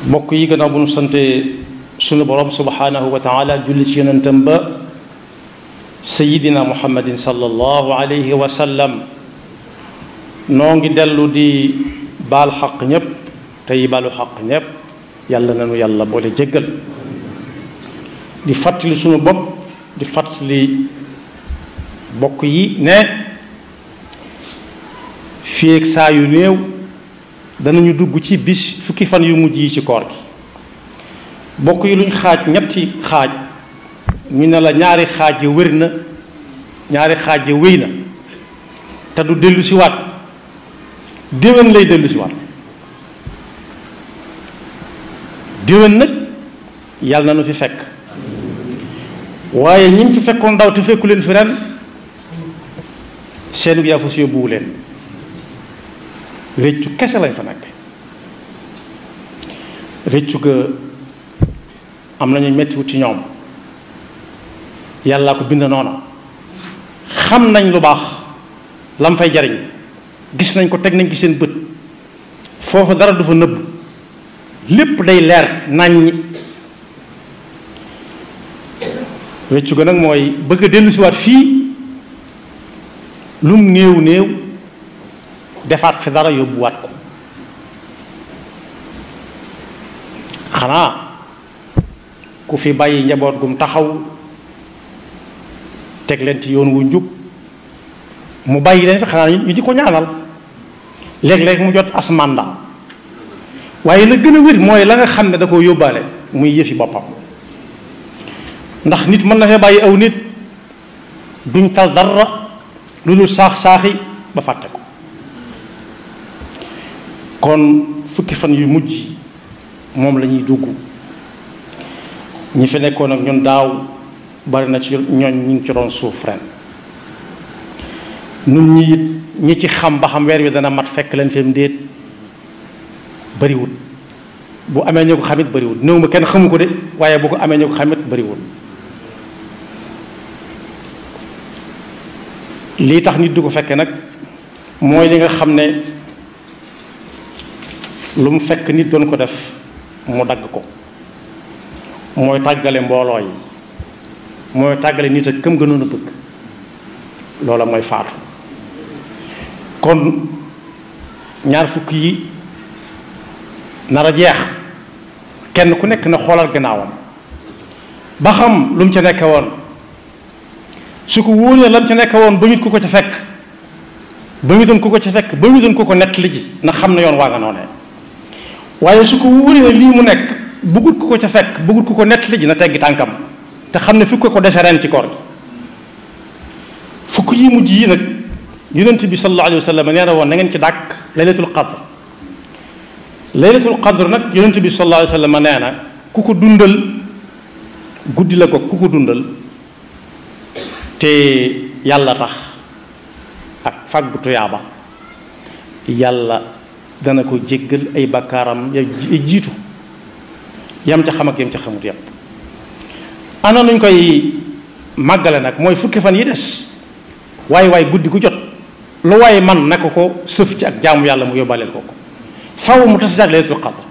mbokk yi gannaaw bu nu sante sunu borom subhanahu wa taala julli ci yonentam ba sayidina muhammadin sallallahu alayhi wa sallam noo ngi dellu di baal xaq ñépp tey baalu xaq ñépp yàlla nanu yàlla boole jéggal di fàttali sunu bopp di fàttali bokk yi ne fii ak saa yu néew danañu dugg ci bis fukki fan yu mujj yi ci koor gi bokk yi luñ xaaj ñetti xaaj ñu ne la ñaari xaaj yi wér na ñaari xaaj yi wéy na te du dellu si waat déwén lay dellu si waat déwén nag yàlla na nu fi fekk waaye ñi fi fekkoon ndaw te fekku leen fi ren seenu yaa fa si yóbbuwu leen réccu kese lañ fa nekk réccu ga am nañu mettiwut ci ñoom yàlla ko bind noona xam nañ lu baax lam fay jariñ gis nañ ko teg nañ ci seen bët foofu dara du fa nëbb lépp day leer naññ réccu ga nag mooy bëgg a dellusiwaat fii lum néew néew defaat fi dara yóbbuwaat ko xanaa ku fi bàyyi njaboot gum taxaw teg leen ci yoon wu njub mu bàyyi leen fi xanaa ñu di ko ñaanal léeg-léeg mu jot as mandat waaye la gën a wér mooy la nga xam ne da koo yóbbaale muy yëfi boppam ndax nit mën na fee bàyyi aw nit duñ tal dara lu dul saax-saaxi ba fàtte ko kon fukki fan yu mujj moom la ñuy dugg ñi fi nekkoon ak ñun daaw bari na ci ñooñ ñi ngi ci doon suuf ren nun ñi it ñi ci xam ba xam weer wi dana mat fekk leen fi mu déet bariwul bu amee ñu ko xamit bariwul néew ma kenn xamu ko de waaye bu ko amee ñu ko xamit bariwul lii tax nit du ko fekke nag mooy li nga xam ne lu mu fekk nit doon ko def mu dagg ko mooy tàggale mbooloo yi mooy tàggale nit ak këm gënoon a bëgg loola mooy faatu kon ñaar fukk yi nar a jeex kenn ku nekk na xoolal gannaawam ba xam lu mu ca nekke woon su ko wóoree lam ca nekke woon ba ñu ko ca fekk ba ñu doon ko ca fekk ba ñu doon ko nettali ji na xam ne yoon waa nga noonee waaye su ko wóoree ne lii mu nekk bëggut ko ca fekk bëggut ko nettali ji na teggi tànkam te xam ne fukk ko dese ren ci koor gi fukk yi mujj yi nag yonent bi sallallahu alayhi wa sallam nee na woon na ngeen ci dàkk laylatul qadr laylatul qadr nag yonent bi sallallahu alayhi wa sallam nee na ku ko dundal guddi la ko ku ko dundal te yàlla tax ak fàggu tuyaaba yàlla dana ko jéggal ay bakkaaram ya jiitu yam ca xam ak yam ca xamut yépp ana nuñ koy màggale nag mooy fukki fan yi des waaye guddi gu jot lu waaye man na ko sëf ci ak jaamu yàlla mu yóbbaaleel ko faw mu tas ak laylatul qadr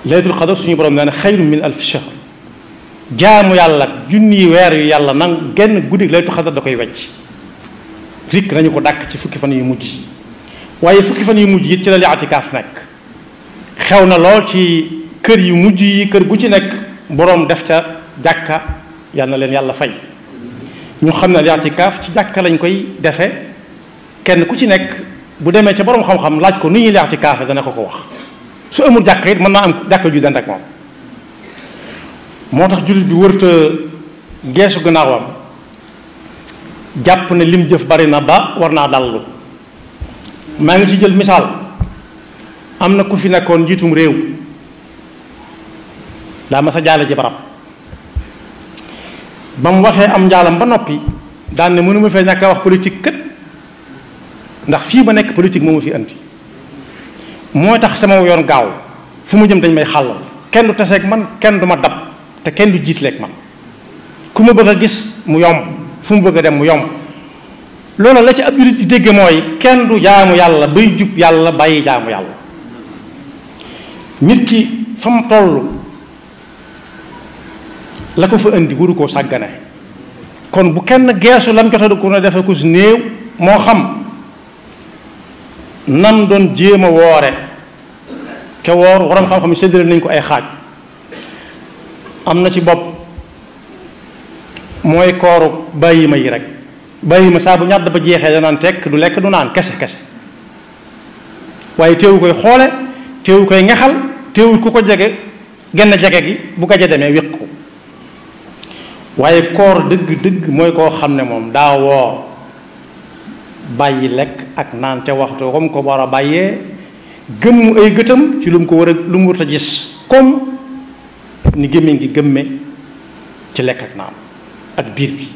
laylatul qadr suñu borom nee na xayrun min alfi shahr jaamu yàlla junni weer yu yàlla nang genn guddi laylatul qadr da koy wecc rikk nañu ko dàkk ci fukki fan yu mujj waaye fukki fan yu mujj it ci la li atikaaf nekk xew na lool ci kër yu mujj yi kër gu ci nekk boroom def ca jàkka yal na leen yàlla fay ñu xam ne li atikaaf ci jàkka lañ koy defe kenn ku ci nekk bu demee ca boroom xam-xam laaj ko nu ñuy li atikaaf dana ko wax su amul jàkka it mën naa am jàkka ju dend ak moom moo tax jullit bi wërta geesu gannaawam jàpp ne lim jëf bari na ba war naa dallu maa ngi ci jël misaal am na ku fi nekkoon njiitum réew daa ma sa jaale ji barab ba mu waxee am njaalam ba noppi daan ne mënuma fee ñàkk a wax politique kët ndax fii ba nekk politique moo ma fi andi mooy tax sama yoon gaaw fu ma jëm dañ may xàllal kenn du taseeg man kenn du ma dab te kenn du jiitleeg man ku ma bëgg a gis mu yomb fu mu bëgg a dem mu yomb loolu la ci ab julit di dégg mooy kenn du jaamu yàlla bay jub yàlla bàyyi jaamu yàlla nit ki fa mu toll la ko fa indi waru koo sàggane kon bu kenn geesu lam jotadu ko ne defe ko si néew moo xam nam doon jéem a woore ke woor waram xam-xam séddale nañ ko ay xaaj am na ci bopp mooy kooru bàyyi ma yi rek bàyyi ma saa bu ñàdd ba jeexee danaan tekk du lekk du naan kese kese waaye teewu koy xoole teewu koy ngexal teewul ku ko jege genn jege gi bu gaje demee wéq ko waaye koor dëgg-dëgg mooy koo xam ne moom daa woor bàyyi lekk ak naan ca waxtu comme ko war a bàyyee gëmm ay gëtam ci lu mu ko war a lu mu war a gis comme ni gémmiñ gi gëmme ci lekk ak naan ak biir bi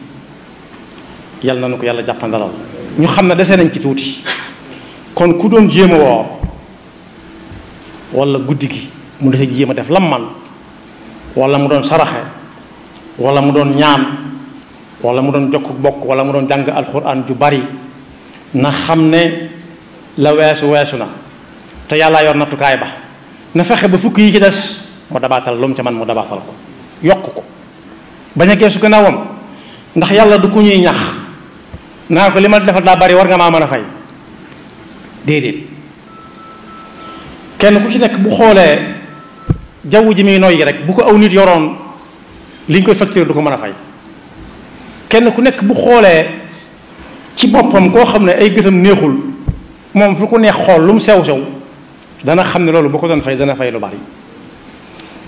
yàlla na nu ko yàlla jàppandalal ñu xam ne dese nañ ci tuuti kon ku doon jéem a woor wala guddi gi mu dese jéem a def lam man wala mu doon saraxe wala mu doon ñaan wala mu doon jokk bokk wala mu doon jàng alxuraan ju bari na xam ne la weesu na te yàllaa yor nattukaay ba na fexe ba fukk yi ci des mu dabaatal lu mu ca man mu dabaatal ko yokk ko bañ a geesu gannaawam ndax yàlla du ku ñuy ñax naa ko li ma defal daa bari war nga maa mën a fay déedéet kenn ku ci nekk bu xoolee jaww ji muy noyyi rek bu ko aw nit yoroon li ñu koy facturé du ko mën a fay kenn ku nekk bu xoolee ci boppam koo xam ne ay gëtam neexul moom fu ko neex xool lu mu sew dana xam ne loolu boo ko doon fay dana fay lu bari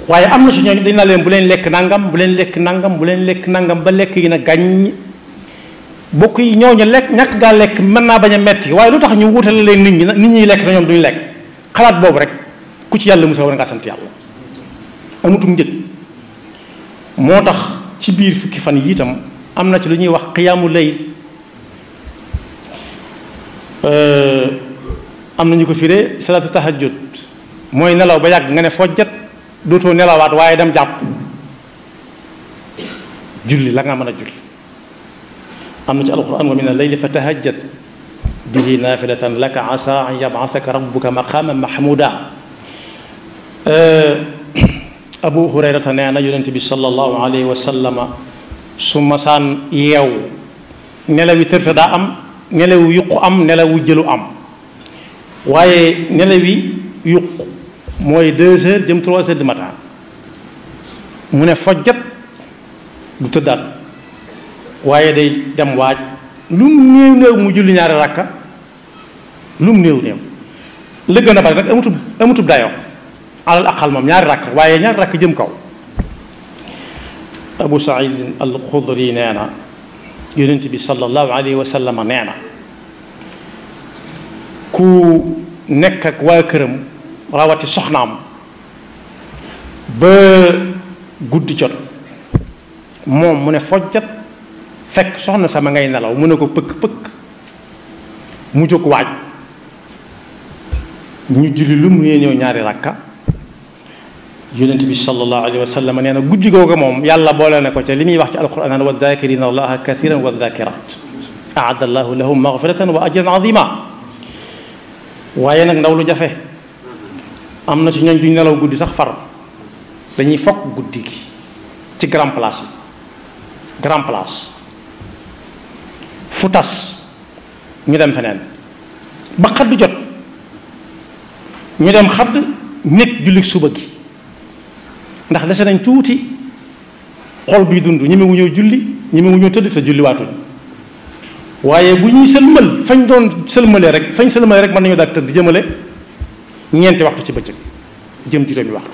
waaye am na si ñooñu dañ naa leen bu leen lekk nangam bu leen lekk nangam bu leen lekk nangam ba lekk yi na gàññ bokk yi ñooñu lekk ñàkk gaa lekk mën naa bañ a metti waaye lu tax ñu wutale leen nit ñi lekk na ñoom duñu lekk xalaat boobu rek ku ci yàlla musa war ngaa sant yàlla amutum njëg moo tax ci biir fukki fan yi itam am na ci lu ñuy wax xiyaamu layl am na ñu ko firee salaatu tahajjud mooy nelaw ba yàgg nga ne fojjat dootoo nelawaat waaye dem jàpp julli la nga mën a julli am na ci alquran wa min al-layli fa tahajjat bihi naafilatan laka asa an yab'athaka rabbuka maqaman mahmuda abu hurayrata nee na yonente bi sallallahu alayhi wa sallama su masaan yeew nelaw yi tërta daa am nelaw yuqu am nelaw jëlu am waaye nelaw yi yuqu mooy 2 heures jëm 3 heures du matin mu ne fojjat du tëddaat waaye day dem waaj lu mu néew mu julli ñaari rakka lu mu néew la gën a bari nag amutub dayoo alal aqal moom ñaari rakk waaye ñaari rakk jëm kaw abu said al xudri nee na yonent bi sallallahu alayhi wa sallam nee na ku nekk ak waa këram rawati soxnaam ba guddi jot moom mu ne fojjat fekk soxna sama ngay nelaw mu ne ko pëkk mu jóg waaj ñu julli lu mu nee ñëw ñaari rakka yonent bi sallallahu alayhi wa sallam nee na guddi googu moom yàlla boole na ko ca li muy wax ci alquran naan wa dakirina allaha kathiran wa dakirat aada allahu lahum magfiratan wa ajran azima waaye nag ndaw lu jafe am na ci ñooñ duñ nelaw guddi sax far dañuy fokk guddi gi ci grand place fu tas ñu dem feneen ba xadd jot ñu dem xadd nekk julli suba gi ndax dese nañ tuuti xol bii dund ñi mu ñëw julli ñi mu ñëw tëdd te julli waatuñ waaye bu ñuy sëlmal fañ doon sëlmalee rek mën nañu daal tëdd jëmale ñeenti waxtu ci bëccëg jëm juróomi waxtu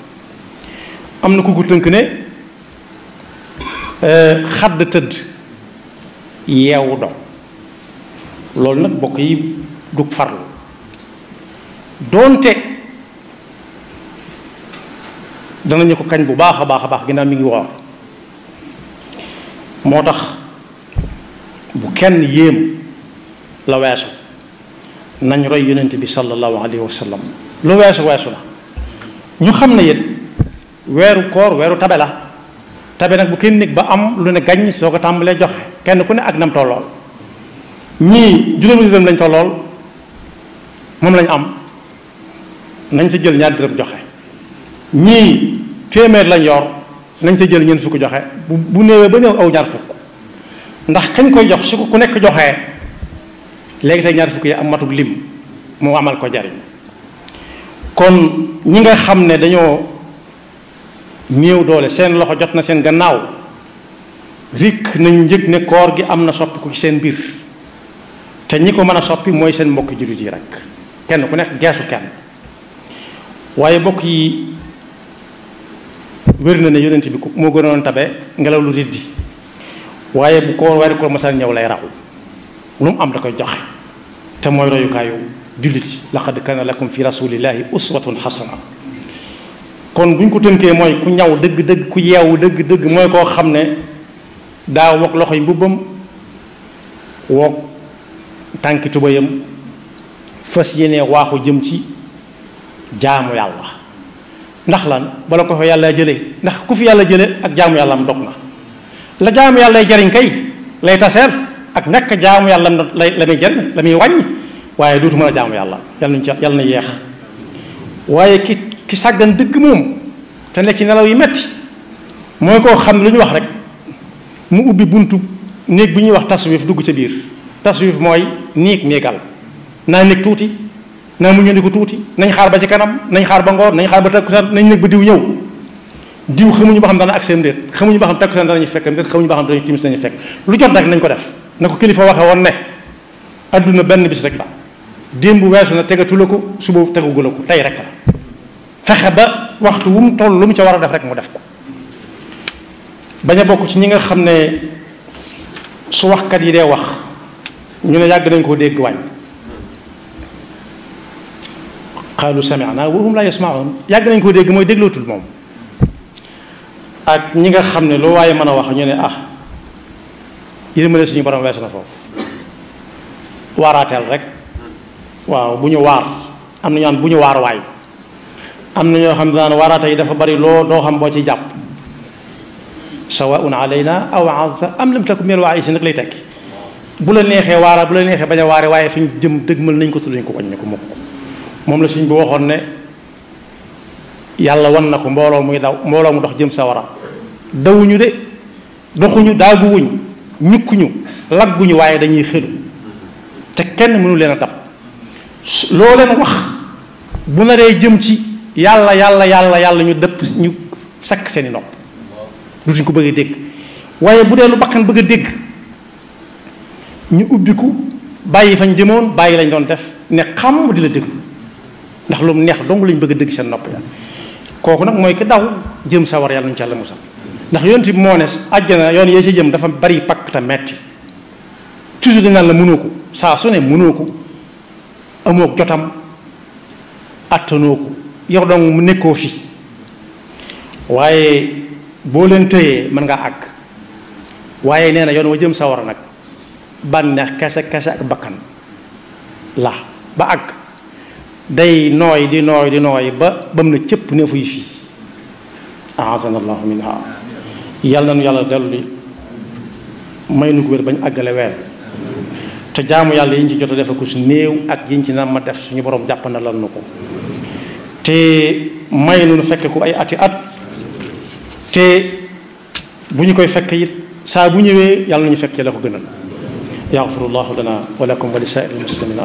am na ku ko tënk ne xadd tëdd yeewu do loolu nag bokk yi dug farlu doonte danañu ko kañ bu baax a baax ginnaaw mi ngi woor moo tax bu kenn yéem la weesu nañ roy yonent bi sallallahu alayhi wa sallam lu weesu na ñu xam ne it weeru koor weeru tabe la tabe nag bu kenn nekk ba am lu ne gaññ soo ko tàmbalee joxe kenn ku ne ak nam tollool ñii juróomi dërëm lañ tollool moom lañ am nañ sa jël ñaar dërëm joxe ñii téeméer lañ yor nañ ca jël ñeent fukk joxe bu néewee ba ñëw aw ñaar fukk ndax kañ koy jox su ko ku nekk joxee léegi tey ñaar fukk yi am matub lim mu amal ko jariñ kon ñi nga xam ne dañoo néew doole seen loxo jot na seen gannaaw rikk nañ njëg ne koor gi am na soppi ko ci seen biir te ñi ko mën a soppi mooy seen mbokki jullit yi rek kenn ku nekk geesu kenn waaye mbokk yi wér na ne yonent bi moo gënoon tabe ngelaw lu riddi waaye bu ko weeru ko masal ñëw lay raw lu mu am da koy joxe te mooy royukaayu jullit yi laqad kana lakum fi rasulillahi uswatun hasana kon bu ñu ko tënkee mooy ku ñaw dëgg-dëgg ku yeewu dëgg-dëgg mooy koo xam ne daa wokk loxoy mbubbam wokk tànki tubayam fas yéene waaxu jëm ci jaamu yàlla ndax lan bala ko fa yàlla jëlee ndax ku fi yàlla jëlee ak jaamu yàlla am dog na la jaamu yàlla lay jariñ kay lay taseer ak ñàkk jaamu yàlla la muy jariñ la muy wàññi waaye dootu mën a jaamu yàlla yàlla nañu ci yàlla na yeex waaye ki sàggan dëgg moom te nekk ci nelaw yi metti mooy koo xam ne lu ñu wax rek mu ubbi buntu néeg bi ñuy wax taswif dugg ca biir taswif mooy néegal naa nekk tuuti naa mu ñëndi ko tuuti nañ xaar ba ci kanam nañ xaar ba ngoor nañ xaar ba takkusaan nañ nekk ba diw ñëw diw xamuñu ba xam dana ak seen déet xamuñu ba xam takkusaan danañu fekk déet xamuñu ba xam danañu timis nañu fekk lu jot rek nañ ko def na ko kilifa waxe woon ne adduna benn bis rek la démb weesu na tegatu la ko suba tegugu la ko tey rek la fexe ba waxtu wu mu toll lu mu ca war a def rek mu def ko bañ a bokk ci ñi nga xam ne su waxkat yi dee wax ñu ne yàgg nañ koo dégg wàññ qaalu sami'na wa hum la yasma'un yàgg nañ koo dégg mooy déglootul moom ak ñi nga xam ne loo waaye mën a wax ñu ne ah yërmande suñu borom weesu na foofu waaraateel rek waaw bu ñu waar am na ñaan bu ñu waar waay am na ñoo xam ne daan waaraate yi dafa bari loo doo xam boo ci jàpp sawaun alayna aw azta am lam takun minal waa'iziin nag lay tekki bu la neexee waara bu la neexee bañ a waare waaye fi ñu jëm dëgmal nañ ko tudd nañ ko wañ ne ko mukk moom la suñ bi waxoon ne yàlla wan na ko mbooloo muy daw mbooloo mu dox jëm sawara dawuñu de doxuñu daaguwuñ ñukkuñu lagguñu waaye dañuy xelu te kenn mënu leen a dab loo leen wax bu naree jëm ci yàlla ñu dëpp ñu sakk seeni nopp dutuñ ko bëgg a dégg waaye bu dee lu bakkan bëgg a dégg ñu ubbiku bàyyi fañ jëmoon bàyyi lañ doon def ne xam di la déglu ndax lu mu neex dong lañ bëgg a dégg seen nopp ya kooku nag mooy ki daw jëm sawar yàlla ñu ci yàlla musal ndax yonent bi moo ne àjjana yoon yee ci jëm dafa bari pakk te metti toujours dañ naan la mënoo ko saa su ne mënoo ko amoo jotam attanoo ko yow dong mu nekkoo fi waaye boo leen tëyee mën ngaa àgg waaye nee na yoon wa jëm sawara nag bànneex kese ak bakkan la ba àgg day nooy di nooy ba mu ne cëpp ne fuy fii aazana allahu minha yàlla na nu yàlla dellu li may nu ko wér bañ àggale weer te jaamu yàlla yi ñu ci jot a defe ko su néew ak yi ñu ci nam ma def suñu borom jàpp na lan nu ko te may nu fekk ko ay ati at te bu ñu koy fekk it saa bu ñëwee yàlla nañu fekk ci la ko gënal yaxfirullahu lana wa lakum wa li saa'iril muslimina